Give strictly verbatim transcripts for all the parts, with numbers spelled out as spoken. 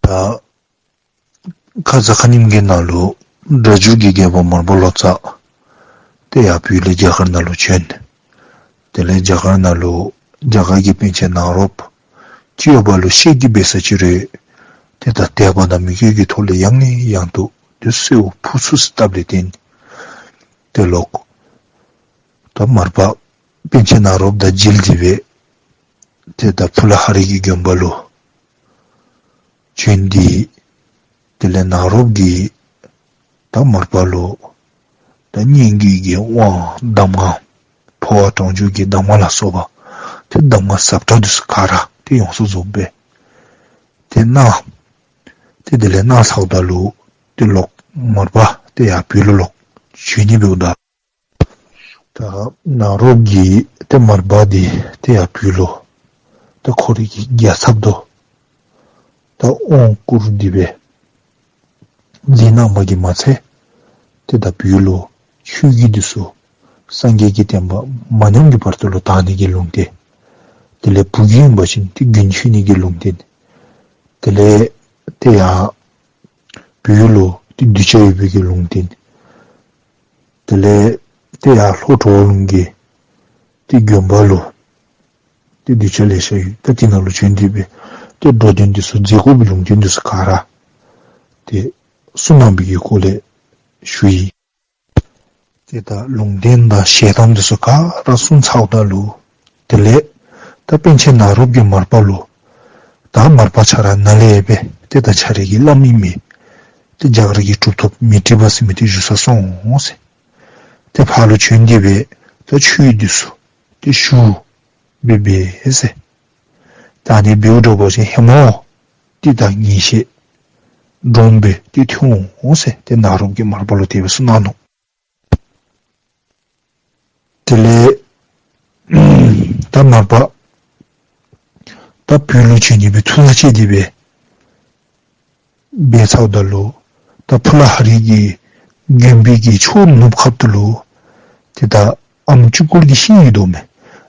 ད་ཁ་ཙ་ཁ་ཉིནམ་གི་ནང་ལུ་སྒྲ་སྒྱུར་གྱི་རྒྱལ་པོ་མར་པ་ལོ་ཙཱ་དེ་ཡར་བོད་ལས་རྒྱ་གར་ནང་ལུ་བྱོན། དེ་ལས་རྒྱ་གར་ནང་ལུ་རྒྱ་གར་གྱི་པཎ་ཆེན་ནཱ་རོ་པ་ཅིག་ཡོད་པ་ལུ་ཤེས་ཀྱི་འབད་ས་ཅིག་རུང་དེ་ད་དད་པ་དང་མོས་གུས་ཀྱི་ཐོག་ལས་ཡང་ནས་ཡང་དུ་དེ་གསོལཝ་ཕུར་ཚུགས་སུ་བཏབ་ལས་བརྟེན་དེ་ལོག་ད་མར་པ་པཎ་ཆེན་ནཱ་རོ་པ་དང་མཇལ་ཏེ་སྦེ་དེ་ད་ཕུ་ལ་ཧ་རི་གི་དགོན་པ་ལུ་བྱོན་ཏེ་དེ་ལས་ནཱ་རོ་པ་གིས་ད་མར་པ་ལུ་ད་སྙན་བརྒྱུད་ཀྱི་དབང་གདམས་ངག་འཕོ་བ་དྲང་སྒྱུར་གྱི་གདམས་ངག་ལ་སོགས་པ་དེ་གདམས་ངག་ཟབ་དྲགས་དེ་ཚུ་ག་ར་དེ་ཡོངས་སུ་རྫོགསཔ་སྦེ་དེ་གནང་། དེ་དེ་ལས་གནང་ཚརཝ་ད་ལུ་དེ་ལོག་མར་པ་དེ་ཡར་བོད་ལུ་ལོག་བྱོན་ནི་འབདཝ་ད་ད་ནཱ་རོ་པ་གིས་དེ་མར་པ་དེ་དེ་ཡར་བོད་ལུ་ད་ཁོ་རའི་གི་རྒྱལ་ཚབ་ཏུ་ད་དབང་བསྐུར་ཏེ་སྦེ་མཛད་གནང་བ་གིས་མ་ཚད་དེ་ད་བོད་ལུ་ཆོས་བརྒྱུད་དེ་ཚུ་སངས་རྒྱས་ཀྱི་བསྟན་པ་མ་ཉམས་ཀྱི་བར་དུ་ལུ་དར་ནི་གི་ལུང་བསྟན། དེ་ལས་བུ་རྒྱུད་ཨིན་པ་ཅིན་དེ་རྒྱུན་ཆད་ནི་གི་ལུང་བསྟན། དེ་ལས་དེ་ཡང་བོད་ལུ་དེ་གདུལ་བྱ་ཡོད་པའི་གི་ལུང་བསྟན། དེ་ལས་དེ་ཡང་ལྷོ་གྲོ་བོ་ལུང་གི་དེ་དགོན་པ་ལུ་དེ་གདུལ་བྱ་ལེ་ཤ་ཡོད། ད་དེ་ནང་ལུ་བྱོན་ཏེ་སྦེ་དེ་འགྲོ་དོན་དེ་ཚུ་མཛད་དགོ་པའི་ལུང་བསྟན་དེ་ཚུ་ག་ར་དེ་གསུངས་གནང་བའི་གི་སྐོར་ལས་ཞུ་ཡི། དེ་ད་ལུང་བསྟན་དང་ཞལ་གདམས་དེ་ཚུ་ག་ར་གསུངས་ཚརཝ་ད་ལུ་དེ་ལས་ད་པཎ་ཆེན་ནཱ་རོ་པ་གིས་མར་པ་ལུ་ད་མར་པ་ཁྱོད་ར་ནཱ་ལས་སྦེ་དེ་ད་ཁྱོད་རའི་གི་བླམ་ཨིན་མི་དེ་རྒྱ་གར་གྱི་གྲུབ་ཐོབ་མཻ་ཏྲི་པ་ཟེར་མི་དེ་བཞུགས་སར་སོང་ཟེར། དེ་ཕར་ལུ་བྱོན་ཏེ་སྦེ་ད་ཆོས་དེ་ཚུ་དེ་ཞུ་སྦེ་འབད་ཟེར། ད་ཨ་ནི་འབདཝ་འདྲཝ་ཅིག་ཧེ་མ་དེ་ད་ངེས་ཤེས་འདྲོངས་སྦེ་དེ་ཐོན་འོང་ཟེར་དེ་ནཱ་རོ་པ་གིས་མར་པ་ལུ་དེ་སྦེ་གསུངས་གནང་ནུག། དེ་ལས་ད་མར་པ་ད་བོད་ལུ་བྱོན་ནི་སྦེ་ཐུགས་ལ་བཅད་དེ་སྦེ་འབད་ཚརཝ་ད་ལུ་ད་ཕུ་ལ་ཧ་རི་གི་དགོན་པའི་གི་ཕྱོགས་ནུབ་ཁ་ཐུག་ལུ་དེ་ད་ཨམ་ཅུ་སྐོར་གྱི་ཤིང་ཡོད་དོ་མས།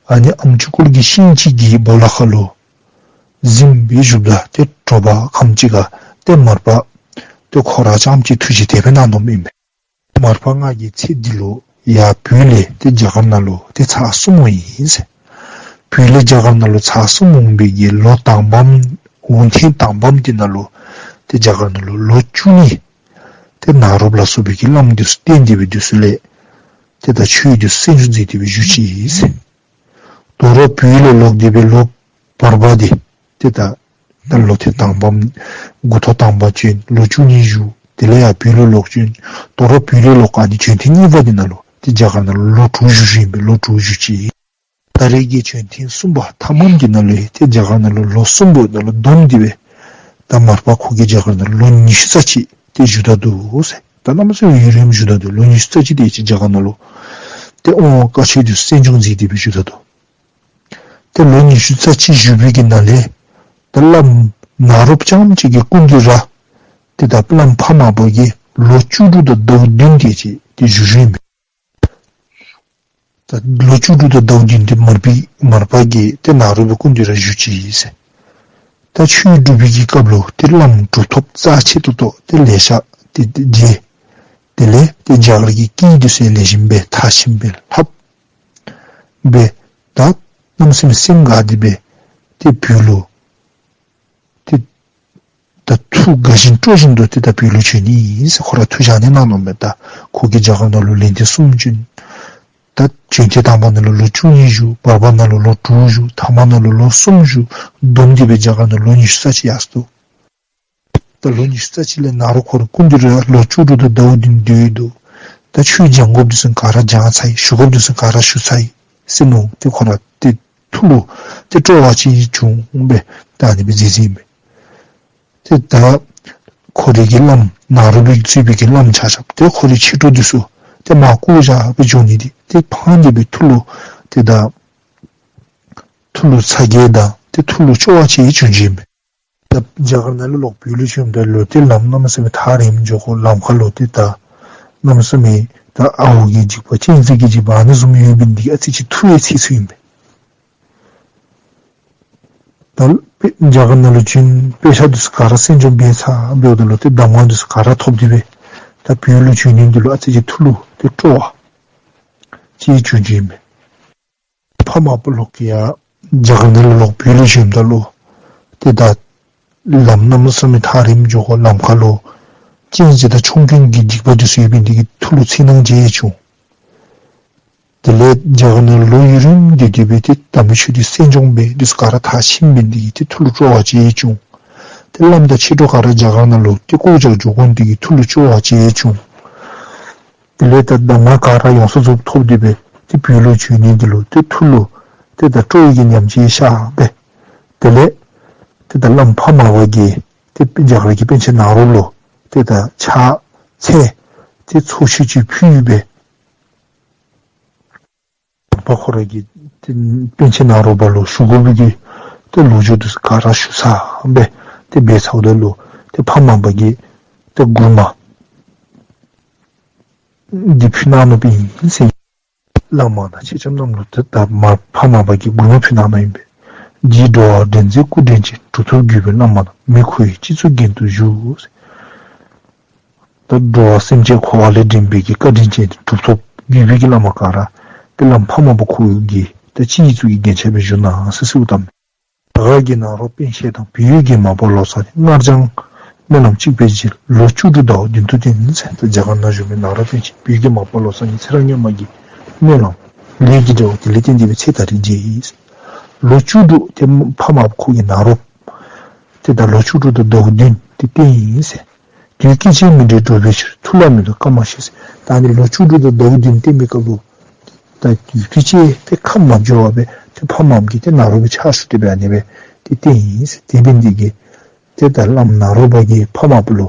ཨ་ནི་ཨམ་ཅུ་སྐོར་གྱི་ཤིང་ཅིག་གི་སྦོ་ལོགས་ཁ་ལུ་གཟིམ་སྦེ་བཞུགསཔ་ད་དེ་དྲོ་པ་ཁམས་ཅིག་ཁར་དེ་མར་པ་དེ་ཁོ་ར་རྐྱངམ་གཅིག་ཐུགས་རྗེ་དེ་སྦེ་གནང་དོ་མས། མར་པ་ང་གིས་ཚེ་འདི་ལུ་ཡར་བོད་ལས་དེ་རྒྱ་གར་ནང་ལུ་དེ་ཚར་གསུམ་འོང་ཡི་ཟེར། བོད་ལས་རྒྱ་གར་ནང་ལུ་ཚར་གསུམ་འོང་བའི་གི་ལོ་དང་པམ་འོང་ཐེངས་དང་པམ་དེ་ནང་ལུ་དེ་རྒྱ་གར་ནང་ལུ་ལོ་བཅུ་གཉིས་དེ་ནཱ་རོ་པ་ལ་སོགས་པའི་གི་བླམ་དེ་ཚུ་བསྟེན་ཏེ་སྦེ་དེ་ཚུ་ལས་དེ་ད་ཆོས་དེ་ཚུ་གསན་བཞུགས་མཛད་དེ་སྦེ་བཞུགས་ཅི་ཟེར། དོ་རུང་བོད་ལས་ལོག་སྟེ་སྦེ་ལོ་བར་པ་དེ་དེ་ད་ད་ལོ་ཐེངས་དང་པམ་འགོ་ཐོག་དང་པ་བྱོན་ལོ་བཅུ་གཉིས་བཞུགས། དེ་ལས་ཡར་བོད་ལུ་ལོག་བྱོན། དོ་རུང་བོད་ལས་ལོག་ཨ་ནི་བྱོན་ཐེངས་གཉིས་པ་དེ་ནང་ལུ་དེ་རྒྱ་གར་ནང་ལུ་ལོ་དྲུག་བཞུགས་བཞུགསཔ་ཨིན་པས། ལོ་དྲུག་བཞུགས་ཅི། ད་རེས་ཀྱི་བྱོན་ཐེངས་གསུམ་པ་ཐ་མམ་གྱི་ནང་ལུ་དེ་རྒྱ་གར་ནང་ལུ་ལོ་གསུམ་པོ་ནང་ལུ་བསྡོམས་ཏེ་སྦེ་ད་མར་པ་ཁོ་གིས་རྒྱ་གར་ནང་ལུ་ལོ་ཉི་ཤུ་རྩ་གཅིག་དེ་བཞུགས་ད་ནུག་ཟེར། ད་གནམ་མེད་ས་མེད་ཡུན་རིངམོ་བཞུགས་ད་ནུག། ལོ་ཉི་ཤུ་རྩ་གཅིག་དེ་ཅིག་རྒྱ་གར་ནང་ལུ་དེ་དབང་བཀའ་ཆོས་དེ་གསན་སྦྱོང་མཛད་དེ་སྦེ་བཞུགས་ད་ནུག། དེ་ལོ་ཉི་ཤུ་རྩ་གཅིག་བཞུགས་པའི་གི་ནང་ལས་ད་བླམ་ནཱ་རོ་པ་རྐྱངམ་གཅིག་གི་སྐུ་མདུན་ར་དེ་ད་བླམ་ཕ་མ་པ་གིས་ལོ་བཅུ་དྲུག་དང་ཟླཝ་བདུན་དེ་ཅིག་དེ་བཞུགས་བཞུགསཔ་ཨིན་པས། ད་ལོ་བཅུ་དྲུག་དང་ཟླཝ་བདུན་དེ་མར་པའི་མར་པ་གིས་དེ་ནཱ་རོ་པའི་སྐུ་མདུན་ར་བཞུགས་ཅི་ཟེར། ད་ཆོས་སྒྲུབ་པའི་གི་སྐབས་ལུ་དེ་བླམ་གྲུབ་ཐོབ་རྩ་ཆེ་ཏོག་ཏོ་དེ་ལེ་ཤ་དེ་དེ་མཇལ། དེ་ལས་དེ་རྒྱ་གར་གྱི་སྐད་དེ་ཚུ་ལེགས་ཤོམ་སྦེ་མཐར་ཕྱིནམ་སྦེ་ལྷབ་སྦེ་ད་གནམ་མེད་ས་མེད་སེམས་དགའ་སྟེ་སྦེ་དེ་བོད་ལུ་དེ་ད་ཐུགས་དགའ་བཞིན་སྤྲོ་བཞིན་དུ་དེ་ད་བོད་ལུ་བྱོན་ནི་ཨིན་ཟེར་ཁོ་ར་ཐུགས་བཞག་ནི་གནང་ནུག་མས། ད་ཁོ་གིས་རྒྱ་གར་ནང་ལུ་ལན་ཐེངས་གསུམ་བྱོན། ད་བྱོན་ཐེངས་དང་པ་ནང་ལུ་ལོ་བཅུ་གཉིས་བཞུགས། བར་པ་ནང་ལུ་ལོ་དྲུག་བཞུགས། ཐ་མ་ནང་ལུ་ལོ་གསུམ་བཞུགས། བསྡོམས་ཏེ་སྦེ་རྒྱ་གར་ནང་ལུ་ལོ་ཉི་ཤུ་རྩ་གཅིག་ཡར་སོ་ནུག། ད་ལོ་ཉི་ཤུ་རྩ་གཅིག་ལས་ནཱ་རོ་ཁོ་རའི་སྐུ་མདུན་ར་ལོ་བཅུ་དྲུག་དང་ཟླཝ་བདུན་སྡོད་ཡི་འདུག། ད་ཆོས་སྦྱང་དགོཔ་འདི་ཚུ་ག་ར་སྦྱང་ཚར་ཡི། ཞུ་དགོཔ་འདི་ཚུ་ག་ར་ཞུ་ཚར་ཡི་ཟེར་མནོ་སྟེ་ཁོ་ར་དེ་ཐུགས་ལུ་དེ་སྤྲོ་བ་ཅིག་བྱུང་སྦེ་ད་ཨ་ནི་སྦེ་མཛད་མཛདཔ་ཨིན་པས། དེ་ད་ཁོ་རའི་གི་བླམ་ནཱ་རོ་པའི་གཙོས་པའི་གི་བླམ་ཆ་ཁྱབ་དེ་ཁོ་རའི་མཆེད་གྲོགས་འདི་ཚུ་དེ་མར་བཀོ་བཞག་སྦེ་འགྱོ་ནི་དེ་དེ་ཕངས་ཏེ་སྦེ་ཐུགས་ལུ་དེ་ད་ཐུགས་ལུ་ཚ་གྱང་དང་དེ་ཐུགས་ལུ་སྐྱོ་བ་ཅིག་བྱུང་བྱུངམ་ཨིན་པས། ད་རྒྱ་གར་ནང་ལས་ལོག་བོད་ལུ་བྱོནམ་ད་ལུ་དེ་ལམ་གནམ་མེད་ས་མེད་ཐག་རིངམོ་འགྱོ་དགོ། ལམ་ཁ་ལུ་དེ་ད་གནམ་མེད་ས་མེད་ད་ཨརཝ་གི་འཇིགས་པ་གཅན་གཟན་གྱི་འཇིགས་པ་ཨ་ནི་བཟུམ་ཡོདཔ་ཨིན། དེ་ཨ་ཙི་ཅིག་ཐུ་བའི་ཚིག་ཚུ་ཨིན་པས། ད་ དཔེ་རྒྱ་གར་ནང་ལུ་བྱོན་དཔེ་ཆ་འདི་ཚུ་ག་ར་གསན་སྦྱོང་འབད་ཚར་འབདཝ་ད་ལུ་ཏེ་གདམས་ངག་འདི་ཚུ་ག་ར་ཐོབ་སྟེ་སྦེ་ད་བོད་ལུ་བྱོན་ནི་འདི་ལུ་ཨ་ཙི་ཅིག་ཐུགས་ལུ་ཏེ་སྤྲོ་བ་ཅིག་བྱུང་བྱུངམ་ཨིན་པས། ཕ་མ་པ་ལོག་གིས་ཡང་རྒྱ་གར་ནང་ལས་ལོག་བོད་ལུ་བྱོནམ་ད་ལུ་ཏེ་ད་ལམ་གནམ་མེད་ས་མེད་ཐག་རིངམོ་འགྱོ་དགོ། ལམ་ཁ་ལུ་གཅན་གཟན་དང་ཁྱོ་གན་གྱི་སྡིག་པ་འདི་ཚུ་ཡོདཔ་འབད་ནི་དེ་གིས་ཐུགས་ལུ་འཚེར་སྣང་ཅིག་བྱུང་། དེ་ལས་རྒྱ་གར་ནང་ལུ་ལོ་ཡུན་རིངམོ་སྡོད་སྡོད་སྦེ་ཏེ་དམ་པའི་ཆོས་འདི་གསན་སྦྱོང་འབད་འདི་ཚུ་ག་ར་མཐར་ཕྱིནམ་འབད་ནི་དེ་གིས་ཏེ་ཐུགས་ལུ་སྤྲོ་བ་ཅིག་བྱུང་། ཏེ་བླམ་དང་མཆེད་གྲོགས་ག་ར་རྒྱ་གར་ནང་ལུ་ཏེ་བསྐོ་བཞག་འགྱོ་དགོ་ནི་དེ་གིས་ཐུགས་ལུ་སྤྲོ་བ་ཅིག་བྱུང་། དེ་ལས་ད་གདམས་ངག་ག་ར་ཡོངས་སུ་རྫོགསཔ་ཐོབ་སྟེ་སྦེ་ཏེ་བོད་ལུ་བྱོན་ནི་འདི་ལུ་ཏེ་ཐུགས་ལུ་ཏེ་ད་སྤྲོ་བའི་གི་ཉམས་ཅིག་ཤར་སྦེ། དེ་ལས་ཏེ་ད་བླམ་འཕགས་མ་པ་གིས་ཏེ་རྒྱ་གར་གྱི་པཎ་ཆེན་ནཱ་རོ་ལུ་ཏེ་ད་ཕྱག་འཚལ་ཏེ་ཚོགས་མཆོད་ཅིག་ཕུལ་སྦེ། མར་པ་ཁོ་ར་གིས་ཏེ་པཎ་ཆེན་ནཱ་རོ་པ་ལུ་ཞུ་དགོ་པའི་གི་ཏེ་ལོ་རྒྱུས་འདི་ཚུ་ག་ར་ཞུ་ཚར་སྦེ་ཏེ་འབད་ཚརཝ་ད་ལུ་ཏེ་འཕགས་མ་པ་གིས་ཏེ་མགུར་མ་འདི་ཕུལ་གནང་ནུག་པ་ཨིན་ཟེར། བླ་མ་དང་མཆེད་ལྕམ་རྣམས་ལུ་ཏེ་ད་མར་འཕགས་མ་པ་གིས་མགུར་མ་ཕུལ་གནང་ནུག་ཨིན་པས། རྗེ་འགྲོ་བ་འདྲེན་མཛད་སྐུ་དྲིན་ཅན། གྲུབ་ཐོབ་བརྒྱུད་པའི་བླ་མ་དང་། མི་ཁོ་བོའི་སྤྱི་གཙུག་རྒྱན་དུ་བཞུགས། ད་འགྲོ་བ་སེམས་ཅན་འཁོར་བ་ལས་འདྲེན་པའི་གི་བཀའ་དྲིན་ཅན་གྲུབ་ཐོབ་བརྒྱུད་པའི་གི་བླ་མ་ག་ར་ཏེ་བླམ་འཕགས་མ་པ་ཁོ་གི་ཏེ་སྤྱི་གཙུག་གི་རྒྱན་ཆ་སྦེ་བཞུགས་གནང་ཟེར་གསོལཝ་བཏབ་མས། རྒྱ་གར་གྱི་ནཱ་རོ་པཎ་ཆེན་དང་། བོད་ཡུལ་གྱི་མར་པ་ལོ་ཙཱ་ནི། སྔར་སྦྱངས་སྨོན་ལམ་གཅིག་པའི་རྗེས། ལོ་བཅུ་དྲུག་ཟླ་བ་བདུན་དུ་བསྟེན་ཟེར། ད་རྒྱ་གར་ནང་བཞུགས་མི་ནཱ་རོ་པཎ་ཆེན་བོད་ཀྱི་མར་པ་ལོ་ཙཱ་ནི་ཚེ་རབས་སྔོན་མ་གི་སྨོན་ལམ་ལས་ཀྱི་འབྲེལ་བ་དེ་ལས་བརྟེན་ཏེ་སྦེ་ཚེ་ད་རེས་མཇལ་ཡི་ཟེར། ལོ་བཅུ་དྲུག་ཏེ་འཕགས་མ་པ་ཁོ་གིས་ནཱ་རོ་ཏེ་ད་ལོ་བཅུ་དྲུག་དང་ཟླཝ་བདུན་ཏེ་བསྟེན་ཡི་ཟེར། དུས་སྐད་ཅིག་མི་འབྲལ་འགྲོགས་པའི་ཕྱིར། ཐུགས་ལ་མེ་ཏོག་སྐར་མ་བཞི་ཟེར། ད་ཨ་ནི་ལོ་བཅུ་དྲུག་དང་ཟླཝ་བདུན་བསྟེན་པའི་སྐབས་ལུ་ད་དུས་སྐད་ཅིག་ཏེ་ཁ་མ་འགྱོ་བར་སྦེ་ཏེ་འཕགས་མ་པ་གིས་ཏེ་ནཱ་རོ་པའི་ཕྱག་ཞུ་སྟེ་སྦེ་ཨ་ནི་སྦེ་ཏེ་བསྟེན་ཡི་ཟེར། དེ་འབད་ནི་དེ་གིས་ཏེ་ད་བླམ་ནཱ་རོ་པ་གིས་འཕགས་མ་པ་ལུ་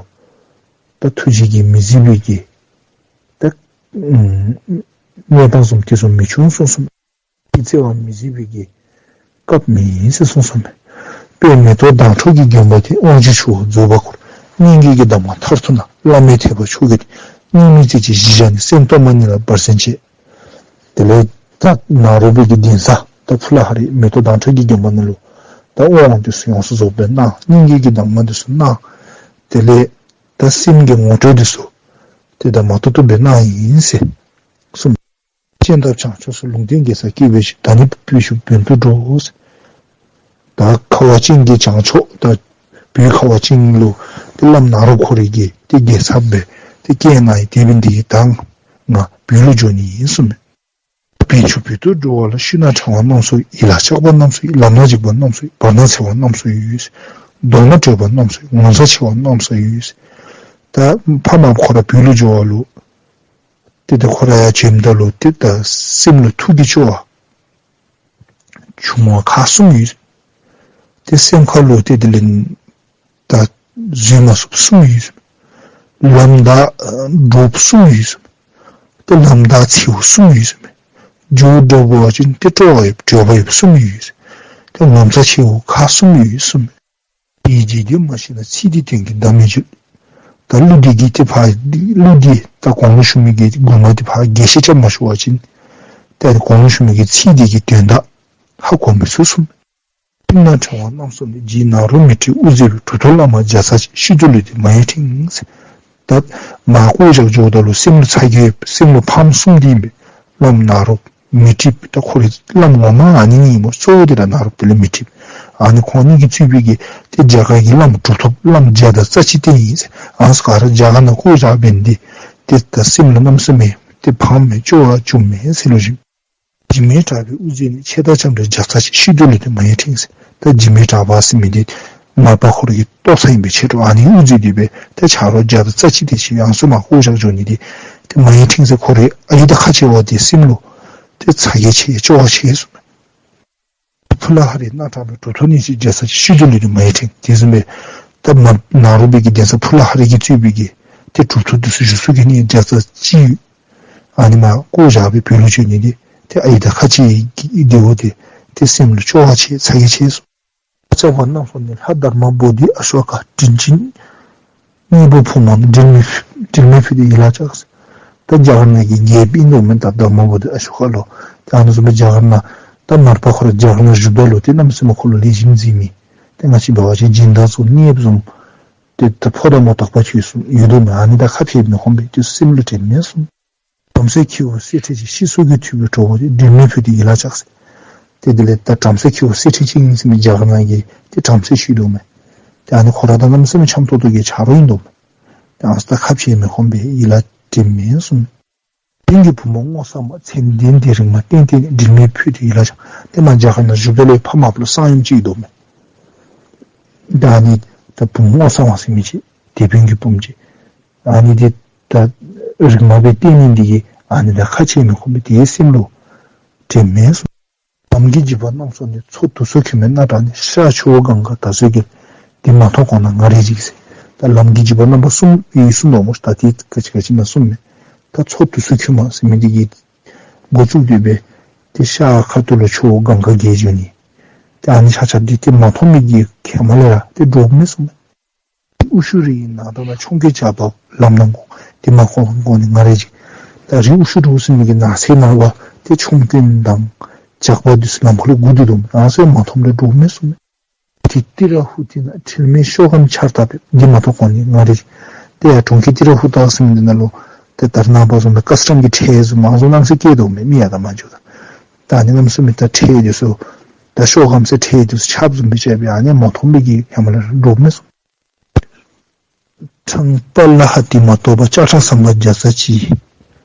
ད་ཐུགས་རྗེ་གིས་མི་གཟིགས་པའི་གི་ད་ཨམ་གནས་སྟངས་བཟུམ་དེ་བཟུམ་མི་འབྱུང་གསུངས་གསུངསམ་མས། ཀྱི་བརྩེ་བ་མི་གཟིགས་པའི་གི་སྐབས་མེད་ཟེར་གསུངས་གསུངསམ་མས། དཔལ་མེ་ཏོག་མདངས་འཕྲོག་གི་དགོན་པ་དེར། དབང་ཕྱུག་ཆུ་བོ་རྫོགས་པའི་འཁོར། སྙིང་གའི་གདམས་ངག་མཐར་ཐུག་ན། བླ་མའི་ཐེག་པ་མཆོག་གི་སྙིང་མེད་རྩེ་གཅིག་གཞི་བཞག་ནས། སེམས་གཏོར་མ་ནི་ལ་འབར་སེམས་བྱེད། དེ་ལས་ད་ནཱ་རོ་པའི་གི་གདན་ས་ད་ཕུ་ལ་ཧ་རི་མེ་ཏོག་མདངས་འཕྲོག་གི་དགོན་པ་ནང་ལུ་ད་དབང་དེ་ཚུ་ཡོངས་སུ་རྫོགསཔ་སྦེ་གནང་། སྙིང་གའི་གི་གདམས་ངག་དེ་ཚུ་གནང་། དེ་ལས་ད་སེམས་ཀྱི་ངོ་སྤྲོད་དེ་ཚུ་ཏེ་ད་མ་ཏོག་ཏོ་སྦེ་གནང་ཡི་ཟེར་གསུངས། སྤྱན་ལྡབ་བྱང་ཕྱོགས་སུ། ལུང་བསྟན་རྒྱལ་ཚབ་སྐྱེས་པའི་ཕྱིར། ད་ནི་བོད་ཆུ་བོན་དུ་འགྲོ་ཟེར། ད་ཁ་བ་ཅན་གྱི་བྱང་ཕྱོགས་ད་བོད་ཁ་བ་ཅན་ལུ་ཏེ་བླམ་ནཱ་རོ་ཁོ་རའི་གི་ཏེ་རྒྱལ་ཚབ་སྦེ་ཏེ་བསྐོས་གནང་ཡི། དེ་འབད་ནི་དེ་གིས་ད་ང་བོད་ལུ་འགྱོ་ནི་ཨིན་གསུངས་མས། བོད་ཆུ་བོད་དུ་འགྲོ་བ་ལ། ཤུལ་ན་ཕྲེང་བ་རྣམས་སུ་ཡིབ། ཡིད་ལ་གཤགས་པ་རྣམས་སུ་ཡིབ། ལམ་སྣ་འཇིགས་པ་རྣམས་སུ་ཡིབ། བར་སྣང་འཚེར་བ་རྣམས་སུ་ཡིབ། གདོང་ལ་བགྲོད་པ་རྣམས་སུ་ཡིབ། ངོ་ཚ་ཆེ་བ་རྣམས་སུ་ཡིབ། ད་འཕགས་མ་ཁོ་ར་བོད་ལུ་འགྱོ་བ་ལུ་ཏེ་ད་ཁོ་ར་ཡར་བྱོནམ་ད་ལུ་ཏེ་ད་སེམས་ལུ་ཐུགས་ཀྱི་སྐྱོ་བ་བྱུང་བ་ཁག་གསུམ་ཡོད། ཏེ་སེམས་ཁ་ལུ་ཏེ་དེ་ལས་ད་བཟོད་མ་ཚུགསཔ་གསུམ་ཡོད། ལམ་བདའ་འདྲོགཔ་གསུམ་ཡོད། ཏེ་ལམ་བདའ་འཚེརཝ་གསུམ་ཡོད། རྒྱུ་འདྲ་བ་ཅིན་ཏེ་སྤྲོ་བ་ཡོད་འདོད་པ་ཡོདཔ་གསུམ་ཡོད། ཏེ་ངོ་ཚ་ཆེཝ་ཁག་གསུམ་ཡོད་གསུངས་མས། ཡིད་ཀྱི་རྒྱུ་མ་ཤེས་ན། ཚིག་འདི་དོན་གྱི་བདག་མེད་བརྗོད། ད་གླུ་འདི་གི་ཏེ་ཕར་གླུ་འདི་ད་གོང་ལུ་ཞུ་མི་གི་མགུར་མ་འདི་ཕར་རྒྱས་བཤད་རྐྱབ་མ་ཞུ་བ་ཅིན་ད་གོང་ལུ་ཞུ་མི་གི་ཚིག་འདི་གི་དོན་དག་ཧ་གོ་མི་ཚུགས་གསུངས་མས། སེམས་ནང་ཕྲེང་བ་རྣམས་སུ་ནི། རྗེ་ནཱ་རོ་མཻ་ཏྲི་དབུ་མཛད་པའི། གྲུབ་ཐོབ་བླ་མ་བརྒྱ་རྩ་གཅིག། ཤིན་ཏུ་ལུས་ཏེ་མ་ཡེངས་ཕྲེང་ཟེར། ད་མར་བསྐོ་བཞག་འགྱོཝ་ད་ལུ་སེམས་ལུ་ཚ་གྱང་ཡོད་སེམས་ལུ་ཕམ་གསུམ་འདི་ཨིན་པས། བླམ་ནཱ་རོ་མཻ་ཏྲི་ད་ཁོ་རའི་བླམ་ངོ་མ་ཨ་ནི་ཨིན་སྨོ། གཙོ་བོ་འདི་ར་ནཱ་རོ་པ་ལས་མཻ་ཏྲི་ཨ་ནི་ཁོང་གཉིས་ཀྱིས་གཙོས་པའི་གི་ཏེ་རྒྱ་གར་གྱི་བླམ་གྲུབ་ཐོབ་བླམ་བརྒྱ་དང་རྩ་གཅིག་དེ་ཨིན་ཟེར། ཨ་ནི་ཚུ་ག་ར་རྒྱ་གར་ནང་བསྐོ་བཞག་འབད་ནི་འདི་ཏེ་ད་སེམས་ལུ་གནམ་མེད་ས་མེད་ཏེ་ཕམ་མས་སྐྱོ་བ་བྱུངམ་མས་ཟེར་ལོ་ཞུ། འཇིགས་མེད་གྲགས་པའི་དབུ་མཛད་ནི། མཆེད་དང་ལྕམ་དྲལ་བརྒྱ་རྩ་གཅིག། ཤིན་ཏུ་ལུས་ཏེ་མ་ཡེངས་ཕྲེང་ཟེར། ད་འཇིགས་མེད་གྲགས་པ་ཟེར་མི་འདི་མར་པ་ཁོ་རའི་གི་ལྟོ་ཚང་ཨིན་པའི་ཕྱིར་རོ། ཨ་ནི་དབུ་མཛད་དེ་སྦེ་ད་ཆ་རོགས་བརྒྱ་དང་རྩ་གཅིག་དེ་ཅིག་ཡང་སོ་མར་བསྐོ་བཞག་འགྱོ་ནི་འདི་ཏེ་མ་ཡེངས་ཕྲེང་ཟེར་ཁོ་རའི་ཨའི་དང་ཁ་ཆེ་བ་འདི་སེམས་ལུ་ཏེ་ཚ་གྱང་ཆེ་སྐྱོ་བ་ཆེ་གསུངས་མས། ཕུ་ལ་ཧ་རི་སྣ་དྲངས་པའི། གྲུབ་ཐོབ་གཉིས་ཀྱི་བརྒྱ་རྩ་གཅིག། ཤིན་ཏུ་ལུས་ཏེ་མ་ཡེངས་ཕྲེང་། དེ་བཟུམ་སྦེ་ད་མར་ནཱ་རོ་པའི་གི་གདན་ས་ཕུ་ལ་ཧ་རི་གིས་གཙོས་པའི་གི་ཏེ་གྲུབ་ཐོབ་འདི་ཚུ་བཞུགས་ས་གི་ནི་བརྒྱ་རྩ་གཅིག་ཡོད། ཨ་ནི་མར་བསྐོ་བཞག་སྦེ་བོད་ལུ་བྱོན་ནི་འདི་ཏེ་ཨའི་དང་ཁ་ཆེ་གི་དེ་འོ་དེ་ཏེ་སེམས་ལུ་སྐྱོ་བ་ཆེ་ཚ་གྱང་ཆེ་གསུངས། ལྕགས་པ་རྣམས་སུ་ནི། ལྷ་དྷརྨ་བོ་དྷི་ཨ་ཤྭ་ཀ། དྲིན་ཅན་གཉེན་པོ་ཕོ་མོ་ནི། འབྲལ་མེད་འབྲལ་མེད་ཕུལ་ཏེ་ཡིད་ལ་གཅིག་ཟེར། ད་རྒྱ་གར་ནང་གི་རྒྱལཔོ་ཨིན་དོ་མེན་ད་དྷརྨ་བོ་དྷི་ཨ་ཤྭ་ཀ་ལུ། ད་ཨ་ནི་བཟུམ་སྦེ་རྒྱ་གར་ནང་ད་མར་པ་ཁོ་ར་རྒྱ་གར་ནང་བཞུགསཔ་ད་ལུ་ཏེ་གནམ་མེད་ས་མེད་ཁོ་ལུ་ལེགས་ཤོམ་མཛད་མི་ ཏེ་ང་བཅས་འབད་བ་ཅིན་སྦྱིན་བདག་བཟུམ་གནསཔ་བཟུམ་ཏེ་ད་ཕོ་དང་མོ་དག་པ་ཅིག་ཡོད་དོ་མས། ཨ་ནི་དང་ཁ་ཕྱེ་མི་ཁོམ་པས། དེ་སེམས་ལུ་དྲན་མས་གསུངས། བྲམ་ཟེ་ཁྱེའུ་གསེར་ཕྲེང་ཅན། ཤི་སོ་གི་ཐུབ་པའི་གྲོགས་པོ་དེ། སྒྲོལ་མའི་ཕུད་དེ་ཡིད་ལ་གཅགས་ཟེར། ཏེ་དེ་ལས་ད་བྲམ་ཟེ་ཁྱེའུ་གསེར་ཕྲེང་ཅན་ཟེར་མི་རྒྱ་གར་ནང་གི་ཏེ་བྲམ་ཟེ་ཅིག་ཡོད་དོ་མས། ཏེ་ཨ་ནི་ཁོ་ར་དང་གནམ་མེད་ས་མེད་འཆམ་ཏོག་ཏོ་གི་ཆ་རོགས་ཨིན་དོ་མས། ཏེ་ཨ་ཙི་ད་ཁ་ཕྱེ་མི་ཁོམ་པས། ཡིད་ལ་དྲན་མས་གསུངས། དེ་དཔོན་གྱི་བུ་མོ་སྔོ་བསངས་པ། མཚན་ལྡན་དེ་རིག་མ་བསྟན་ཏེ་ནི། སྒྲོལ་མའི་ཕུད་དེ་ཡིད་ལ་གཅགས། ཏེ་མ་རྒྱ་གར་ནང་བཞུགསཔ་ད་ལུ་ཕམ་པ་ལུ་གསང་ཡུམ་ཅིག་ཡོད་དོ་མས། ད་ཨ་ནི་ད་བུམོ་སྔོ་བསངས་པ་ཟེར་མི་ཅིག་དེད་དཔོན་གྱི་བུམོ་ཅིག། ཨ་ནི་དེ་ད་རིག་མ་སྦེ་བསྟེན་ནི་འདི་གིས་ཨ་ནི་དང་ཁ་ཕྱེ་མི་ཁོམ་པས། དེ་སེམས་ལུ་དྲན་མས་གསུངས། ལམ་གྱི་འཇིགས་པ་རྣམ་གསུམ་ནི། མཚོ་དུར་སོལ་ཁོལ་མའི་སྣ་དྲངས་ནས། ཤར་ཆུ་བོ་གངྒཱ་དར་སྲོལ་གྱི། འདི་མ་མཐོང་གོང་ན་ང་རེ་འཇིགས་ཟེར། ད་ལམ་གྱི་འཇིགས་པ་རྣམ་པ་གསུམ་ཡོད་གསུངས་དོ་མས། ད་དེ་ག་ཅི་ག་ཅི་ཨིན་ན་གསུངམ་མས། ད་མཚོ་དུར་སོལ་ཁོལ་མ་ཟེར་མི་འདི་གིས་འགོ་བཙུགས་ཏེ་སྦེ་ཏེ་ཤར་ཁ་ཐུག་ལུ་ཆུ་བོ་གངྒཱ་རྒལ་འགྱོ་ནི། ཏེ་ཨ་ནི་ཆ་ཁྱབ་འདི་ཏེ་མ་མཐོང་མི་གིས་ཁེ་མ་ལས་ར་ཏེ་འདྲོགཔ་མས་གསུངམ་མས། དབུ་ཞྭ་རི་ཡི་ནང་དུ་ན། ཆོམ་རྐུན་ཇག་པ་ལམ་ནང་འགོ། འདི་མ་མཐོང་གོང་ན་ང་རེ་འཇིགས། ད་རི་དབུ་ཞྭ་རི་ཟེར་མི་གི་ནགས་ཚལ་ནང་ལུ་ཏེ་ཆོམ་རྐུན་དང་ཇག་པ་འདི་ཚུ་ལམ་ཁ་ལུ་སྒུག་སྡོད་དོ་མས། ཨ་ནི་ཚུ་མ་མཐོངམ་ལས་འདྲོགཔ་མས་གསུངམ་མས། དེ་ཏི་ར་ཧུ་ཏི་ན། དྲི་མེད་ཤོག་སྒམ་ཆར་ལྟར་འབེབས། འདི་མ་མཐོང་གོང་ན་ང་རེ་འཇིགས། ཏེ་ཡར་གྲོང་ཁྱེར་ཏི་ར་ཧུ་ཏ་ཟེར་མི་འདི་ནང་ལུ་ཏེ་ད་རེས་ནངས་པ་བཟུམ་སྦེ་ཀ་སི་ཊམ་གྱི་ཁྲལ་བཟུམ་མ་བཟུམ་གནམ་མེད་ས་མེད་བཀལ་དོ་མས། མི་ཡར་དང་མར་འགྱོཝ་ད། ད་ཨ་ནི་གནམ་མེད་ས་མེད་ད་ཁྲལ་འདི་ཚུ་ད་ཤོག་སྒམ་ཟེར་ཁྲལ་འདི་ཚུ་ཆརཔ་བཟུམ་སྦེ་རྐྱབ་སྦེ་ཨ་ནི་མ་མཐོང་མི་གིས་ཧེ་མ་ལས་འདྲོགཔ་མས་གསུངམ་མས། ཁྲང་པ་ལ་ཧ་ཏི་མ་ཐོབ་པ། ལྕགས་ཁྲ་ཟམ་པ་བརྒྱ་རྩ་གཅིག།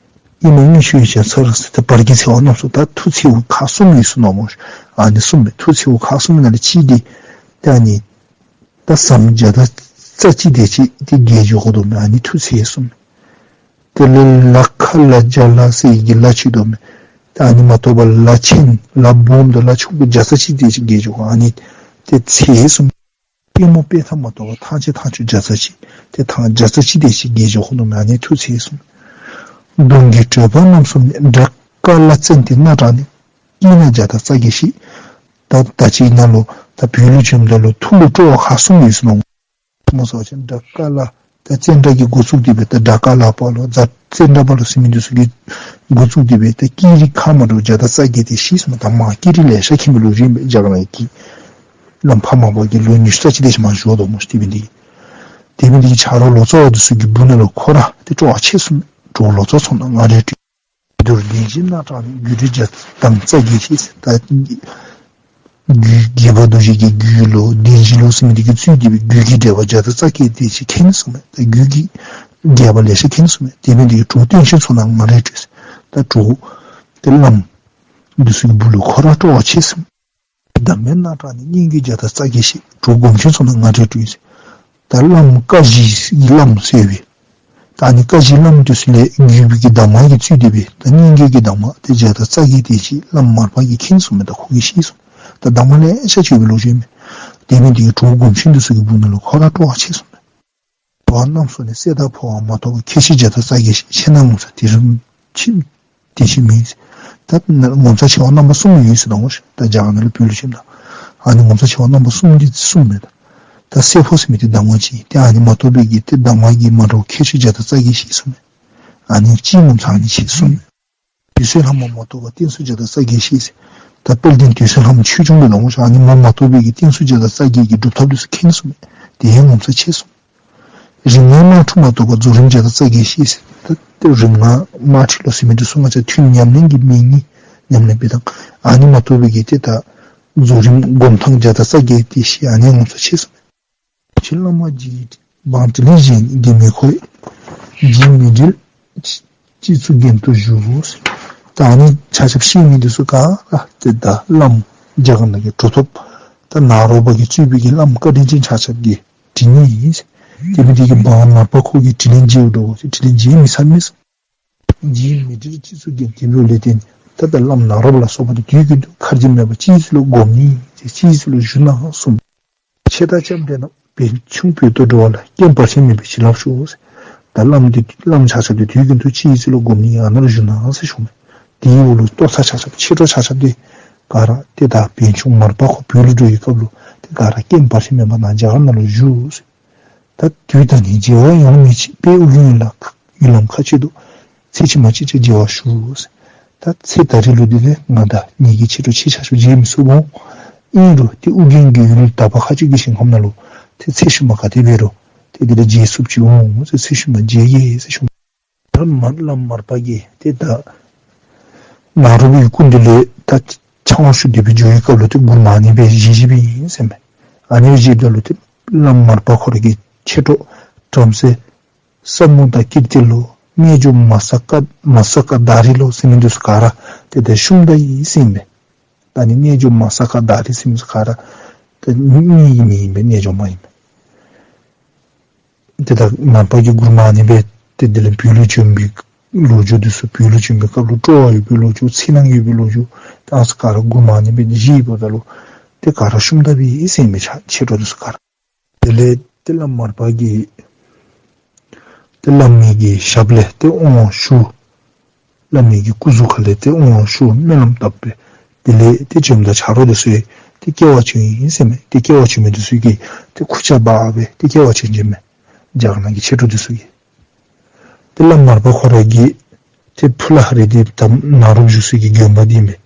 ཨེ་མ་དངུལ་ཆུ་ཡི་ཇ་ཚ་རེ་ཟེར། ཏེ་བར་གྱི་ཚེར་བ་རྣམ་གསུམ། ད་མཐུ་ཚེར་བ་ཁག་གསུམ་ཡོད་གསུངས་དོ་མས། ཨ་ནི་གསུམ་མས། མཐུ་ཚེར་བ་ཁག་གསུམ་ནང་ལས་གཅིག་འདི་ཏེ་ཨ་ནི་ད་ཟམ་བརྒྱ་དང་རྩ་གཅིག་དེ་ཅིག་ཏེ་བརྒལ་འགྱོ་དགོ་དོ་མས། ཨ་ནི་མཐུ་ཚེར་གསུམ་མས། དེ་ལས་ལ་ཁ་ལ་བརྒྱ་ལ་ཟེར་ཡི་གེ་ལ་ཅིག་ཡོད་དོ་མས། ཏེ་ཨ་ནི་མ་ཐོབ་པ་ལ་ཆེན་ལ་སྦོམ་དང་ལ་ཆུང་ཀུ་བརྒྱ་རྩ་གཅིག་དེ་ཅིག་བརྒལ་འགྱོ་དགོ། ཨ་ནི་ཏེ་ཚེར་གསུམ། པདྨོ་པད་མཐའ་མ་ཐོབ་པ། ཐང་ཆེན་ཐང་ཆུང་བརྒྱ་རྩ་གཅིག། ཏེ་ཐང་བརྒྱ་རྩ་གཅིག་དེ་ཅིག་བརྒལ་འགྱོ་དགོ་དོ་མས། ཨ་ནི་མཐུ་ཚེར་གསུམ། གདོང་གི་བགྲོད་པ་རྣམ་གསུམ་ནི། དགྲ་དཀར་ལ་ཙན་དན་སྣ་དྲངས་ནས། དཀྱིལ་ན་བརྒྱ་དང་རྩ་བརྒྱད་བཤིག། ད་ད་ཅི་ནཱ་ལུ་ད་བོད་ལུ་བྱོནམ་ད་ལུ་མཐུ་ལུ་སྤྲོ་བ་ཁག་གསུམ་ཡོད་གསུངས་ནུག། མོ་ཟེར་བ་ཅིན་དགྲ་དཀར་ལ་ད་ཙན་དན་གྱིས་འགོ་བཙུགས་ཏེ་སྦེ་ད་དགྲ་དཀར་ལ་པ་ལོ་ཙ་ཙན་དན་པ་ལོ་ཟེར་མི་འདི་ཚུ་གིས་འགོ་བཙུགས་ཏེ་སྦེ་ད་ཀི་རི་ཁག་མ་འདྲཝ་བརྒྱ་དང་རྩ་བརྒྱད་དེ་བཤིག་གསུངམ་མས། ད་མར་ཀི་རི་ལེ་ཤ་ཁེངས་པའི་ལོ་རྒྱུས་ཨིན་པས། རྒྱ་གར་ནང་གི་བླམ་ཕ་མ་པ་གིས་ལོ་ཉི་ཤུ་རྩ་གཅིག་དེ་ཅིག་མར་བཞུགས་དོ་མས། དེ་འབད་ནི་དེ་གིས་དེ་འབད་ནི་དེ་གིས་ཆ་རོགས་ལོ་ཙཱ་བ་འདི་ཚུ་གི་སྦུག་ན་ལུ་ཁོ་ར་ཏེ་སྤྲོ་བ་ཆེ་གསུངམ་མས། གྲོགས་ལོ་ཙཱ་ཚོགས་རྣམས་ང་རེ་སྤྲུལ། གདོང་གདན་བཞི་སྣ་དྲངས་ནས། རྒྱུ་འབྲས་བརྒྱ་དང་རྩ་བརྒྱད་བཤིག་ཟེར། ད་རྒྱུད་རྒྱས་པ་རྡོ་རྗེ་གི་རྒྱུད་ལུ་གདན་བཞི་ལུ་ཟེར་མི་འདི་གིས་གཙོས་ཏེ་སྦེ་རྒྱུད་ཀྱི་འགྲེལ་པ་བརྒྱ་དང་རྩ་བརྒྱད་དེ་ཅིག་མཁྱེན་གསུངམ་མས། ད་རྒྱུད་ཀྱི་རྒྱས་པ་ལེ་ཤ་མཁྱེན་གསུངམ་མས། དེ་འབད་ནི་དེ་གིས་གྲོགས་བསྟེན་མཁན་ཚོགས་རྣམས་ང་རེ་སྤྲུལ་ཟེར། ད་གྲོགས་ཏེ་བླམ་འདི་ཚུ་གི་སྦུག་ལུ་ཁོ་ར་སྤྲོ་བ་ཆེ་གསུངམ་མས། བདག་མེད་སྣ་དྲངས་ནས། གཉེན་གྱི་བརྒྱ་དང་རྩ་བརྒྱད་བཤིག། གྲོགས་སྒོམ་ཆེན་ཚོགས་རྣམས་ང་རེ་སྤྲུལ་ཟེར། ད་བླམ་ཀ་བཞི་གི་བླམ་ཟེར་བའི་ད་ཨ་ནི་ཀ་བཞི་བླམ་འདི་ཚུ་ལས་བརྒྱུད་པའི་གི་གདམས་ངག་གིས་གཙོས་ཏེ་སྦེ་ད་གཉེན་གྱི་གདམས་ངག་དེ་བརྒྱ་དང་རྩ་བརྒྱད་དེ་ཅིག་བླམ་མར་པ་གིས་མཁྱེན་གསུངམ་མས། ད་ཁོ་གིས་ཤེས་གསུངམ་མས། ད་གདམས་ངག་ལེ་ཤ་ཅིག་ཡོད་པའི་ལོ་རྒྱུས་ཨིན་མས། དེ་འབད་ནི་དེ་གིས་གྲོགས་སྒོམ་ཆེན་འདི་ཚུ་གི་སྦུག་ན་ལུ་ཁོ་ར་སྤྲོ་བ་ཆེ་གསུངམ་མས། འགྲོ་བ་རྣམ་གསུམ་ནི། སྲེད་དང་འཕོ་བ་མ་ཐོབ་པ། ཁྱད་ཆོས་བརྒྱ་དང་རྩ་བརྒྱད་བཤིག། ཆེ་ན་ངོ་མཚར་དེ་རིང་ཕྱིན་དེ་ཅིག་མིན་ཟེར། ད་ངོ་མཚར་ཆེ་བ་རྣམ་པ་གསུམ་ཡོད་ཟེར་དོ་མས། ད་རྒྱ་གར་ནང་ལུ་བོད་ལུ་བྱོནམ་ད་ཨ་ནི་ངོ་མཚར་ཆེ་བ་རྣམ་པ་གསུམ་འདི་གསུངམ་མས། ད་ད་སྲེད་འཕོ་ཟེར་མི་འདི་གདམས་ངག་ཅིག། ཏེ་ཨ་ནི་མ་ཐོབ་པའི་གི་ཏེ་གདམས་ངག་གིས་མ་འདྲཝ་ཁྱད་ཆོས་བརྒྱ་དང་རྩ་བརྒྱད་བཤིག་གསུངམ་མས། ཨ་ནི་ཅིག་ངོ་མཚར་ཨ་ནི་ཅིག་གསུངམ་མས། དུད་སོལ་ལྷག་མ་མ་ཐོབ་པ། བསྟན་སྲུང་བརྒྱ་དང་རྩ་བརྒྱད་བཤིག་ཟེར། ད་དཔལ་ལྡན་དུད་སོལ་ལྷག་མ་ཆོས་སྐྱོང་འདི་ལོ་ངོ་ཤ་ཨ་ནི་མོ་མ་ཐོབ་པའི་གི་བསྟན་སྲུང་བརྒྱ་དང་རྩ་བརྒྱད་ཀྱི་སྒྲུབ་ཐབས་འདི་ཚུ་མཁྱེན་གསུངམ་མས། དེ་ཡང་ངོ་མཚར་ཆེ་གསུངམ་མས། རིག་སྔགས་དམར་འཁྲུགས་མ་ཐོབ་པ། རྫོགས་རིམ་བརྒྱ་དང་རྩ་བརྒྱད་བཤིག་ཟེར། ད་ཏེ་རིག་སྔགས་དམར་འཁྲུགས་ལོ་ཟེར་མི་འདི་ཚུ་ང་བཅས་ཐུན་ཉམས་ལེན་གྱི་མེ་ཉིད་ཉམས་ལེན་འབད་ཐངས་ཨ་ནི་མ་ཐོབ་པའི་གི་ཏེ་ད་རྫོགས་རིམ་སྒོམ་ཐངས་བརྒྱ་དང་རྩ་བརྒྱད་དེ་བཤིག། ཨ་ནི་ངོ་མཚར་ཆེ་གསུངམ་མས། ཕྱི་བླ་མ་རྗེ་ཡི་འབངས་དྲིན་ལན་གཞན་དགེ་མི་ཁོ། རྗེ་མི་འབྲལ་སྤྱི་གཙུག་རྒྱན་དུ་བཞུགས། ད་ཨ་ནི་ཆ་ཁྱབ་ཤེས་མི་འདི་ཚུ་ག་ར་ཏེ་ད་བླམ་རྒྱ་གར་ནང་གི་གྲུབ་ཐོབ་ད་ནཱ་རོ་པ་གིས་གཙོས་པའི་གི་བླམ་བཀའ་དྲིན་ཅན་ཆ་ཁྱབ་ཀྱི་དྲིན་ཨིན། དེ་འབད་ནི་དེ་གིས་འབངས་མར་པ་ཁོ་གི་དྲིན་ལན་འཇལཝ་འདྲཝ་ཅིག་དྲིན་ལན་འཇལ་མི་ཚར་མས། རྗེ་མི་འབྲལ་སྤྱི་གཙུག་རྒྱན། དེ་འབདཝ་ལས་བརྟེན་ད་ད་བླམ་ནཱ་རོ་པ་ལ་སོགས་པ་དེ་དུས་རྒྱུན་དུ་ཁ་རྗེ་མེད་པར་སྤྱི་གཙུག་ལུ་སྒོམ་ནི་ཟེར་སྤྱི་གཙུག་ལུ་བཞུགས་གནང་གསུངམ་མས། ཆེ་ད་ལྕམ་དྲལ་རྣམས་བན་ཆུང་བོད་དུ་འགྲོ་བ་ལ། རྐྱེན་བར་ཆད་མེད་པའི་བྱིན་རླབས་ཤོག་ཟེར། ད་བླམ་འདི་བླམ་ཆ་ཁྱབ་འདི་དུས་རྒྱུན་དུ་སྤྱི་གཙུག་ལུ་སྒོམ་ནི་ཨ་ནཱ་ལུ་བཞུགས་གནང་ཟེར་ཞུཝ་མས། དེའི་འོག་ལུ་ལྟོ་ཚང་ཆ་ཁྱབ་མཆེད་གྲོགས་ཆ་ཁྱབ་འདི་ག་ར་ཏེ་ད་བན་ཆུང་མར་པ་ཁོ་བོད་ལུ་འགྲོ་བའི་སྐབས་ལུ་ཏེ་ག་ར་རྐྱེན་བར་ཆད་མེད་པར་ནཱ་རྒྱ་གར་ནང་ལུ་བཞུགས་ཟེར། ད་དུས་ད་ནི་བརྗེ་བ་ཡོང་མི་ཆེ། དཔལ་ཨོ་རྒྱན་ལ་ཡུལ་ལམ་ཁ་ཆེ་འདུག། ཚེ་ཕྱི་མ་ཅིག་ཅར་མཇལ་བར་ཞུ་ཟེར། ད་ཚེ་ད་རེས་ལུ་འདི་ལས་ང་དང་ངེ་གི་མཆེད་གྲོགས་ཆ་ཁྱབ་མཇལ་མི་ཚུགས་འོང་། ཨིན་རུང་ཏེ་ཨོ་རྒྱན་གྱི་ཡུལ་དག་པ་མཁའ་སྤྱོད་ཀྱི་ཞིང་ཁམས་ནང་ལུ་ཏེ་ཚེ་ཤུལ་མ་ག་དེ་འབད་རུང་ཏེ་དེ་ལས་མཇལ་ཚུགསཔ་ཅིག་འོང་ཟེར། ཚེ་ཤུལ་མ་མཇལ་གེ་ཟེར་ཞུ། ད་མར་བླམ་མར་པ་གིས་ཏེ་ད་ནཱ་རོ་པའི་སྐུ་མདུན་ལས་ད་ཕྱག་དབང་ཞུ་སྟེ་སྦེ་འགྱོ་བའི་སྐབས་ལུ་ཏེ་མགུར་མ་ཨ་ནི་སྦེ་བཞེས་བཞེསཔ་ཨིན་ཟེར་མས། ཨ་ནི་སྦེ་བཞེསཔ་ད་ལུ་ཏེ་བླམ་མར་པ་ཁོ་ར་གི་མཆེད་གྲོགས་བྲམ་ཟེ་ས་མུ་ད་ཀིརྟི་ལོ་རྣལ་འབྱོར་མ་ས་ཀ་མ་ས་ཀ་དྷ་རི་ལོ་ཟེར་མི་འདི་ཚུ་ག་ར་ཏེ་ད་ཤུམ་ད་ཨིན་ཟེར་མས། ད་ནི་རྣལ་འབྱོར་མ་ས་ཀ་དྷ་རི་ཟེར་མི་ཚུ་ག་ར་ད་མི་གི་མིང་ཨིན་པས། རྣལ་འབྱོར་མ་ཨིན་པས། ཏེ་ད་མར་པ་གིས་མགུར་མ་ཨ་ནི་སྦེ་ཏེ་དེ་ལས་བོད་ལུ་བྱོན་པའི་ལོ་རྒྱུས་འདི་ཚུ་བོད་ལུ་བྱོན་པའི་སྐབས་ལུ་སྤྲོ་བ་ཡོད་པའི་ལོ་རྒྱུས་ཚེ་ནང་ཡོད་པའི་ལོ་རྒྱུས་ད་ཨ་ནི་ཚུ་ག་ར་མགུར་མ་ཨ་ནི་སྦེ་བཞེསཔ་ད་ལུ་ཏེ་ག་ར་ཤུམ་ད་པའི་ཨིན་ཟེར་མས། ཕྱག་མཆེད་གྲོགས་འདི་ཚུ་ག་ར། དེ་ལས་ཏེ་བླམ་མར་པ་གིས་ཏེ་བླ་མའི་གི་ཞབས་ལས་ཏེ་དབང་ཞུ། བླ་མའི་གི་སྐུ་གཟུགས་ཁ་ལས་ཏེ་དབང་ཞུ་སྨོན་ལམ་བཏབ་སྦེ་དེ་ལས་ཏེ་བྱོནམ་ད་ཆ་རོགས་འདི་ཚུ་ཡང་ཏེ་སྐྱེ་བ་བྱུང་ཡི་ཟེར་མས། ཏེ་སྐྱེ་བ་བྱུང་མི་འདི་ཚུ་གིས་ཏེ་ཁུར་ཆ་འབག་སྦེ་ཏེ་སྐྱེ་བ་བྱུང་བྱུངམ་མས། རྒྱ་གར་ནང་གི་མཆེད་གྲོགས་འདི་ཚུ་གིས། ཏེ་བླམ་མར་པ་ཁོ་ར་གིས་ཏེ་ཕུ་ལ་ཧ་རི་འདི་ད་ནཱ་རོ་བཞུགས་ས་གི་དགོན་པ་འདི་མས།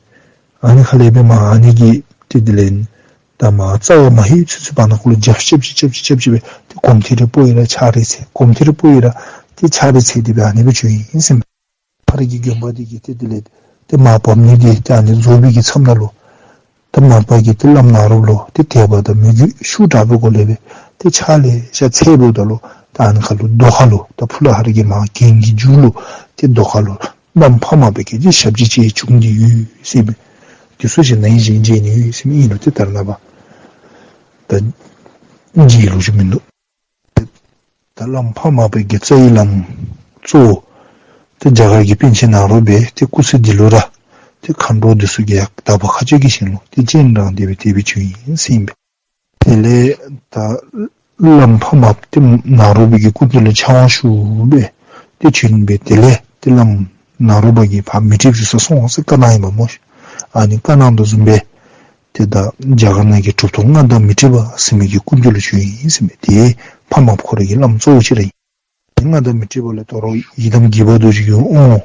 ཨ་ནི་ཁ་ལས་སྦེ་མར་ཨ་ནི་གི་ཏེ་དེ་ལས་ད་མར་རྩ་བ་མ་ལྷོད་ཚུན་ཚོད་བར་ན་ཁོ་ལུ་རྒྱབ་རྐྱབ་ཅིག་རྐྱབ་ཅིག་རྐྱབ་ཅིག་སྦེ་ཏེ་གོམ་ཐེངས་རེ་སྤོ་ཡི་ར་ཕྱག་རེ་འཚལ། གོམ་ཐེངས་རེ་སྤོ་ཡི་ར་ཏེ་ཕྱག་རེ་འཚལ་ཏེ་སྦེ་ཨ་ནི་སྦེ་བྱོན་ཡི་ཟེར་མས། ཕ་རི་གི་དགོན་པ་འདི་གི་ཏེ་དེ་ལས་ཏེ་མར་བབས་ནི་འདི་ཏེ་ཨ་ནི་རྫོགས་པའི་གི་མཚམས་ནང་ལུ་ཏེ་མར་པ་གིས་ཏེ་བླམ་ནཱ་རོ་ལུ་ཏེ་དད་པ་དང་མོས་གུས་ཤུགས་དྲག་པའི་སྒོ་ལས་སྦེ་ཏེ་ཕྱག་ལེ་ཤ་འཚལཝ་ད་ལུ་ཏེ་ཨ་ནི་ཁ་ལུ་རྡོ་ཁ་ལུ་ད་ཕུ་ལ་ཧ་རི་གི་མར་གྱེན་གྱི་མཇུག་ལུ་ཏེ་རྡོ་ཁ་ལུ་བླམ་འཕགས་མ་པའི་གི་ཏེ་ཞབས་རྗེས་ཅིག་བྱུང་སྟེ་ཡོད་ཟེར་མས། དེ་ཚུ་ཞལ་ནང་བཞེངས་བཞེངས་ནི་ཡོད་ཟེར་མས། ཨིན་རུང་ཏེ་ད་རེས་ནངས་པ་ད་མཇལ་ལོང་ཅིག་མིན་འདུག། ད་བླམ་འཕགས་མ་པའི་གི་རྩ་བའི་བླམ་གཙོ་བོ་ཏེ་རྒྱ་གར་གྱི་པཎ་ཆེན་ནཱ་རོ་པས་ཏེ་སྐུ་ཚེ་འདི་ལུ་ར་ཏེ་མཁའ་འགྲོ་འདི་ཚུ་གིས་ཡང་དག་པ་མཁའ་སྤྱོད་ཀྱི་ཞིང་ལུ་ཏེ་སྤྱན་དྲངས་ཏེ་སྦེ་དེ་སྦེ་བྱོན་ཡི་ཟེར་ཨིན་པས། དེ་ལས་ད་བླམ་འཕགས་མ་ཏེ་ནཱ་རོ་པའི་གི་སྐུ་མདུན་ལུ་ཕྱག་དབང་ཞུ་སྦེ་ཏེ་བྱོན་སྦེ་དེ་ལས་ཏེ་བླམ་ནཱ་རོ་པ་གིས་ཕར་མཻ་ཏྲི་པའི་ས་སོང་ཟེར་བཀའ་གནང་ཡི་པ་སྨོ། ཨ་ནི་བཀའ་གནང་དོ་བཟུམ་སྦེ་ཏེ་ད་རྒྱ་གར་ནང་གི་གྲུབ་ཐོབ་མངའ་བདག་མཻ་ཏྲི་པ་ཟེར་མི་གི་སྐུ་མདུན་ལུ་བྱོན་ཡི་ཟེར་མས། ཏེ་འཕགས་མ་ཁོ་ར་གི་བླམ་གཙོ་བོ་ཅིག་ར་ཨིན། མངའ་བདག་མཻ་ཏྲི་པ་ལས་དོ་རུང་ཡི་དམ་དགྱེས་པ་རྡོ་རྗེ་གི་དབང་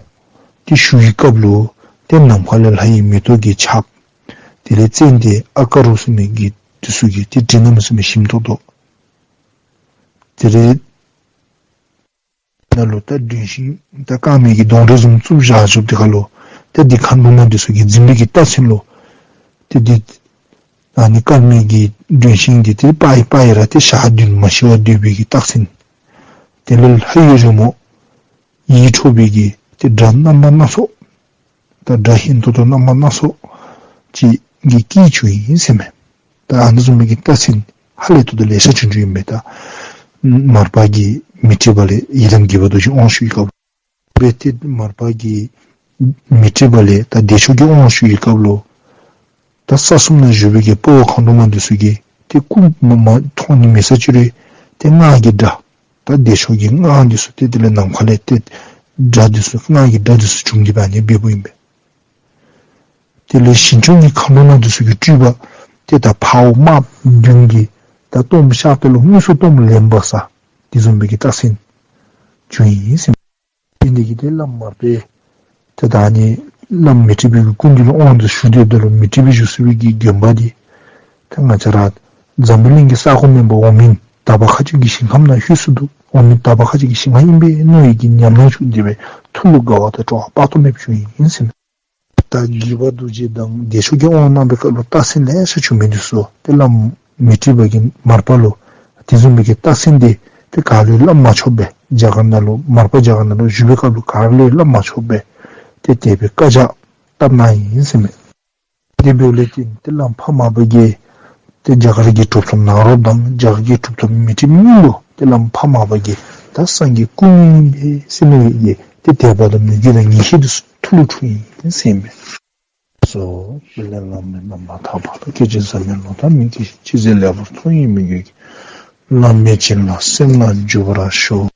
དེ་ཞུ་བའི་སྐབས་ལུ་ཏེ་ནམ་མཁའ་ལས་ལྷ་ཡི་མེ་ཏོག་གི་ཆརཔ། དེ་ལས་ཙན་དན་ཨ་ཀ་རུ་ཟེར་མི་གི་འདི་ཚུ་གིས་ཏེ་དྲི་མནམ་ཟེར་མི་ཞིམ་ཏོག་ཏོ། དེ་ལས་ནང་ལུ་ད་སྒྲོན་ཤིང་ད་དཀར་མེ་གི་སྡོང་རས་བཟུམ་བཙུགས་བཞག་བཞགཔ་དེ་ཁ་ལུ་ཏེ་འདི་མཁའ་འགྲོ་མ་འདི་ཚུ་གིས་འཛིན་པའི་གི་རྟགས་མཚན་ལུ་ཏེ་འདི་ཨ་ནི་དཀར་མེ་གི་སྒྲོན་ཤིང་འདི་ཏེ་སྤར་སྤར་ཡི་ར་ཏེ་ཞག་བདུན་མ་ཤི་བར་སྡོད་པའི་གི་རྟགས་མཚན། དེ་ལས་ལྷ་ཡི་རོལ་མོ་ཡིད་འཕྲོག་པའི་གི་ཏེ་སྒྲ་རྣམ་པ་སྣ་ཚོགས། ད་སྒྲ་སྙན་ཏོང་ཏོ་རྣམ་པ་སྣ་ཚོགས་ཅིག་གི་སྐད་བྱུང་ཡི་ཟེར་མས། ད་ཨ་ནི་བཟུམ་མའི་གི་རྟགས་མཚན་ཧ་ལས་ཏོག་ཏོ་ལེ་ཤ་བྱུང་བྱུངམ་ཨིན་པས། ད་མར་པ་གིས་མཻ་ཏྲི་པ་ལས་ཡི་དམ་དགྱེས་པ་རྡོ་རྗེ་དབང་ཞུ་བའི་སྐབས་སྦེ་ཏེ་མར་པ་གིས་མཻ་ཏྲི་པ་ལས་ད་བདེ་མཆོག་གི་དབང་ཞུ་བའི་སྐབས་ལུ་ད་ས་གསུམ་ན་བཞུགས་པའི་གི་དཔའ་བོ་མཁའ་འགྲོ་མ་འདི་ཚུ་གིས་ཏེ་སྐུ་མ་མ་མཐོང་ནི་མེད་ས་ཅིག་རུང་ཏེ་སྔགས་ཀྱི་སྒྲ་ད་བདེ་མཆོག་གི་སྔགས་འདི་ཚུ་ཏེ་དེ་ལས་ནམ་མཁའ་ལས་ཏེ་སྒྲ་འདི་ཚུ་སྔགས་ཀྱི་སྒྲ་འདི་ཚུ་བྱུང་སྟེ་སྦེ་ཨ་ནི་འབདཝ་ཨིན་པས། དེ་ལས་ཞིང་སྐྱོང་གི་མཁའ་འགྲོ་མ་འདི་ཚུ་གི་སྤྲུལ་པ་ཏེ་ད་འཕརཝ་དམརཔོ་བདུན་གྱིས་ད་གཏོརམ་ཕྱག་དེ་ལུ་དངོས་སུ་གཏོརམ་ལེན་པ་ས་དེ་བཟུམ་མའི་གི་རྟགས་མཚན་བྱུང་ཡི་ཟེར་མས། དེ་འདི་གིས་ཏེ་བླམ་མར་པས་ཏེ་ད་ཨ་ནི་བླམ་མཻ་ཏྲི་པའི་གི་སྐུ་མདུན་ལུ་དབང་དུ་ཞུ་སྟེ་འདི་ལུ་མཻ་ཏྲི་པའི་བཞུགས་ས་གི་དགོན་པ་འདི་ད་ང་བཅས་ར་འཛམ་བུ་གླིང་གི་ས་གོ་མེན་པར་འོག་མིན་དག་པ་མཁའ་སྤྱོད་ཀྱི་ཞིང་ཁམས་ནང་ལྷོད་སོ་ནུག། འོག་མིན་དག་པ་མཁའ་སྤྱོད་ཀྱི་ཞིང་ཁམས་ཨིན་པས་མནོ་བའི་གི་ཉམས་སྣང་བྱུང་སྟེ་སྦེ་ཐུགས་ལུ་དགའ་བ་དང་སྤྲོ་བ་དཔག་ཏུ་མེདཔ་བྱུང་ཡི་ཟེར་མས། ད་དགྱེས་པ་རྡོ་རྗེ་དང་བདེ་མཆོག་གི་དབང་གནང་བའི་སྐབས་ལུ་རྟགས་མཚན་ལེ་ཤ་བྱུང་མི་འདི་ཚུ་ཏེ་བླམ་མཻ་ཏྲི་པ་གིས་མར་པ་ལུ་དེ་བཟུམ་མའི་གི་རྟགས་མཚན་འདི་ཏེ་ག་ལུ་ཡང་སླབ་མ་ཆོགཔ་སྦེ་རྒྱ་གར་ནང་ལུ་མར་པ་རྒྱ་གར་ནང་ལུ་བཞུགས་པའི་སྐབས་ལུ་ག་ལུ་ཡང་སླབ་མ་ཆོགཔ་སྦེ་ཏེ་དེ་སྦེ་བཀའ་རྒྱ་བཏབ་གནང་ཡི་ཟེར་མས། དེ་འབདཝ་ལས་བརྟེན་ཏེ་བླམ་འཕགས་མ་པ་གིས་ཏེ་རྒྱ་གར་གྱི་གྲུབ་ཐོབ་ནཱ་རོ་དང་རྒྱ་གར་གྱི་གྲུབ་ཐོབ་མཻ་ཏྲི་གཉིས་ལུ་ཏེ་བླམ་འཕགས་མ་པ་གིས་ད་སངས་རྒྱས་སྐུ་དངོས་ཨིན་པས་ཟེར་མནོ་བའི་གི་ཏེ་དད་པ་དང་མོས་གུས་དང་ངེས་ཤེས་འདི་ཚུ་ཐུགས་ལུ་འཁྲུངས་ཡི་ཟེར་མས། སོ། བླ་མའི་བླ་མའི་རྣམ་པར་ཐར་པ་དང་། སྐྱེ་འཆི་ཟད་མེད་ལོ་ཟླ་མི་སྐྱེ་ཞིང་། འཆི་ཟད་ལེགས་པར་མཐོང་བའི་མོས་གུས་ཀྱིས། བླ་མའི་བྱིན་རླབས་སེམས་ལ་འཇུག་པར་ཤོག།